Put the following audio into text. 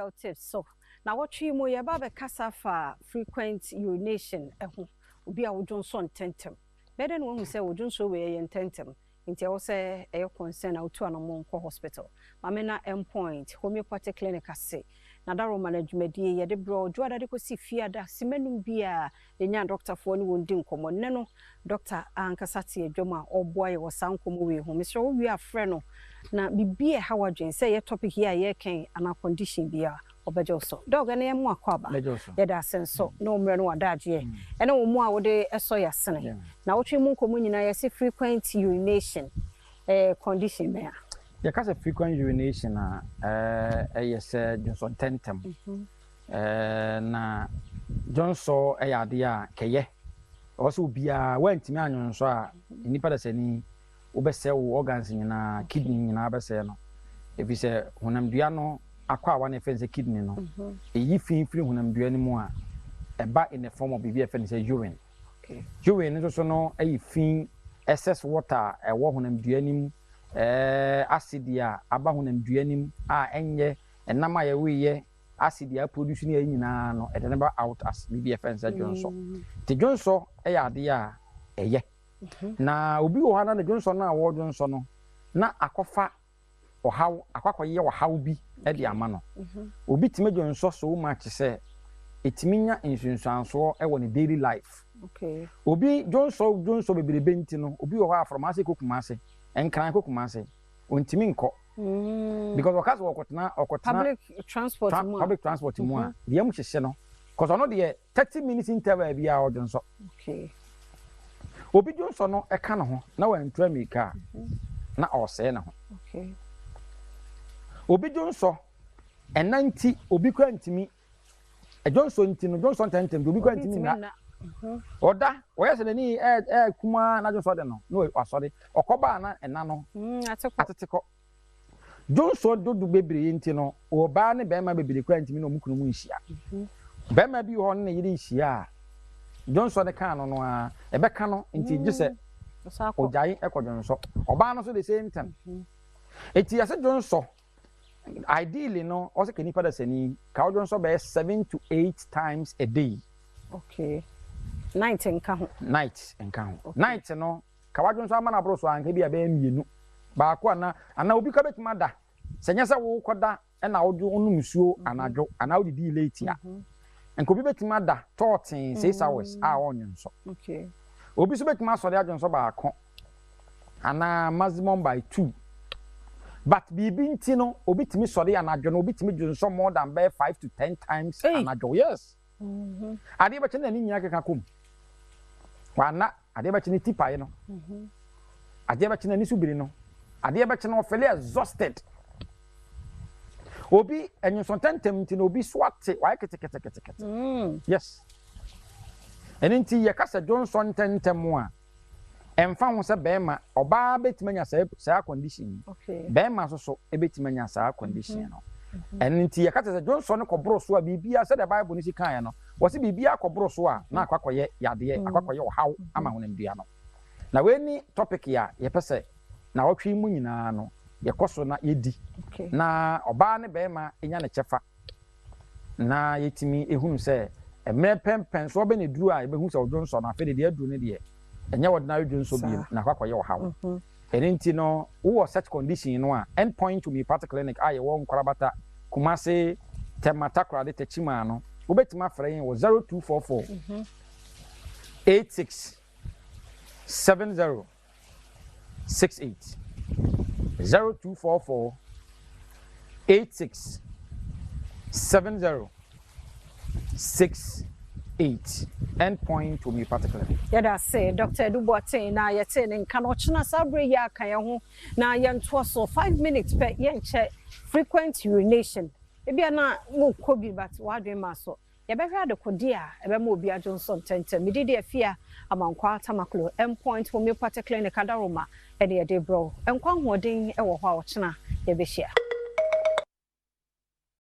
Health Tips so. Na wɔtwe mu yɛba bɛkasa fa frequent urination ho. Obi a wodwonsɔ ntɛntɛm. Bɛyɛ na woahu sɛ wodwonsɔ wei yɛ ntɛntɛm. Nti ɛwɔ sɛ ɛyɛ concern a wotu anamɔ nkɔ hospital. Maame na Endpoint Homeopathic Clinic ase. Na daroma no dwumadie yɛde brɛ dwoada de kɔsi fiada simanum bi a yɛnya dɔktafoɔ ne wɔn di nkɔmmɔ. Nnɛ no, dɔkta ankasa te adwam a ɔreboa yɛ wɔ saa nkɔmmɔ wei ho. Mesrɛ wo wie afrɛ no na biribi a ɛha w'adwene sɛ ɛyɛ topic yi a yɛrekɛn anaa condition bi a ɔbɛgye wo so. Doc, ɛne yɛn mu akɔ aba. Yɛda ase nso na wo mmerɛ no wadagyeɛ. Ɛne wo mu a wode ɛsɔ yɛ asene. Na wotwe mu nkɔmmɔ nyinaa yɛse frequent urination condition bɛn a? Yɛka sɛ frequent urination a, ɛyɛ sɛ dwonsɔ ntɛntɛm. Na dwonsɔ yɛ adeɛ a kɛyɛ. Ɛwɔ sɛ obiara woantumi anwonsɔ a, nnipa dasani wobɛsɛe wo organs nyinaa, kidney nyinaa bɛsɛe no. Ɛfiri sɛ honamdua no akɔ a wane yɛfrɛ no sɛ kidney no, ɛyi fi firi honamdua no mu a, ɛba in the form of biribi a yɛfrɛ no sɛ urine. Urine no nso so no ɛyɛ fi, excess water a ɛwɔ honamdua no mu, acid a aba honamdua no mu a ɛnyɛ ɛnam a yɛweyɛ acid a produce ne yɛ nyinaa no, ɛde no ba out as biribi a yɛfrɛ no sɛ dwonsɔ. Nti dwonsɔ yɛ adeɛ a ɛyɛ. Na obi wɔ hɔ a na ne dwonsɔ no a wɔredwonsɔ no na akɔfa ɔhaw, akɔakɔyɛ ɔhaw bi de ama no. Obi tumi dwonsɔ so much sɛ ɛtumi nya nsunsuansoɔ wɔ ne daily life. Obi dwonsɔ dwonsɔ bebrebe nti no, obi wɔ hɔ a from ase kɔ Kumase, Nkran kɔ Kumase, ɔntumi nkɔ. Because ɔka sɛ ɔkɔtena ɔkɔtena public transport mu a, public transport mu a, deɛ mu hyehyɛ no. Cause ɔno deɛ 30 minutes interval bi a ɔdwonsɔ. Obi dwonsɔ no ɛka ne ho na wantu amirika a, na ɔresɛe ne ho. Obi dwonsɔ ɛna nti obi kura ntumi dwonsɔ nti no dwonsɔ ntɛntɛm nti obi kura ntumi nna. Ɔda ɔyɛ sɛ n'ani ɛɛ kumaa na dwonsɔ de no na wasɔre ɔkɔbaa na ɛna no atete kɔ. Dwonsɔ dodo bebree nti no ɔbaa ne bɛrima bebree kura ntumi na ɔmo kunu mu nhyia. Bɛrima bi wɔ hɔ ne ne yere nhyia a, dwonsɔ ne kaa no no a ɛbɛka no nti gye sɛ ɔgyae ɛkɔ dwonsɔ. Ɔbaa no nso the same thing. Eti yɛsɛ dwonsɔ ideally no ɔsɛ ka nipa dasani ka ɔdwonsɔ bɛyɛ 7 to 8 times a day. Okay. Night nka ho. Night nka ho. Night no ka wadwonsɔ ama no aboro so anka bi a bɛyɛ mmienu baako ana obi ka bɛtumi ada sɛ nyɛ sɛ wokɔda ɛna wodwo wonom nsuo anadwo anaa wodidi late a, nka obi bɛtumi ada tɔɔten 6 hours a ɔnwonsɔ. Obi nso bɛtumi asɔre adwonsɔ baako anaa maximum by two, but biribi nti no obi tumi sɔre anadwo no obi tumi dwonsɔ more than bɛyɛ 5 to 10 times anadwo, yes. Adeɛ bɛkyɛ na ne nyinaa keka kom wana, adeɛ bɛkyɛ ne ti pae no, adeɛ bɛkyɛ n'ani so biri no, adeɛ bɛkyɛ no ɔfeel exhausted. Obi ɛnyonsɔntɛntɛm nti na obi so ate wayɛ keteketekete. Yes, ɛno nti yɛka sɛ dwonsɔ ntɛntɛm a, ɛmfa ho sɛ bɛrima ɔbaa bɛtumi anya saa condition yi, bɛrima nso so bɛtumi anya saa condition no. Ɛno nti yɛka sɛ dwonsɔ no kɔboro so a, biribiara sɛdeɛ Bible no si kaeɛ no, wɔsi biribiara kɔboro so a na akɔ akɔyɛ yadeɛ, akɔ akɔyɛ ɔhaw ama honamdua no. Na wei ni topic a yɛpɛ sɛ na ɔtwe mu nyinaa no yɛkɔ so na yɛdi na ɔbaa ne bɛrima nya ne kyɛfa na yɛtumi ehunu sɛ mmerɛ pɛmpɛn so ɔbɛn eduru a yɛbɛhu sɛ ɔdwonsɔ no afei de deɛ aduru no deɛ ɛnyɛ ordinary dwonsɔ bio na akɔ akɔyɛ ɔhaw. Ɛno nti no wowɔ such condition no a, End Point Homeopathic Clinic a yɛwɔ Nkorabata, Kumase, Tema, Takoradi, Techiman no, wobɛtumi afrɛ yɛn wɔ 0244 86 70 68, 0244 86 70 68, End Point Homeopathic Clinic. Yɛda ase, Dr. Edu Boateng, na yɛte ne nka no ɔkyena saa berɛ yi aka yɛn ho na yɛntoa so. 5 minutes pɛ, yɛnkyɛ. Frequent urination, ebia na wokɔ bi but w'adwene ma so yɛbɛhwɛ adekode a ɛbɛma obi adwo nso ntɛntɛm. Mede de afia Amankwa Tamaklo, Endpoint Homeopathic Clinic adaroma ɛne yɛde brɛ wo. Nkwa ahoɔden wɔ hɔ a, ɔkyena yɛbɛhyia.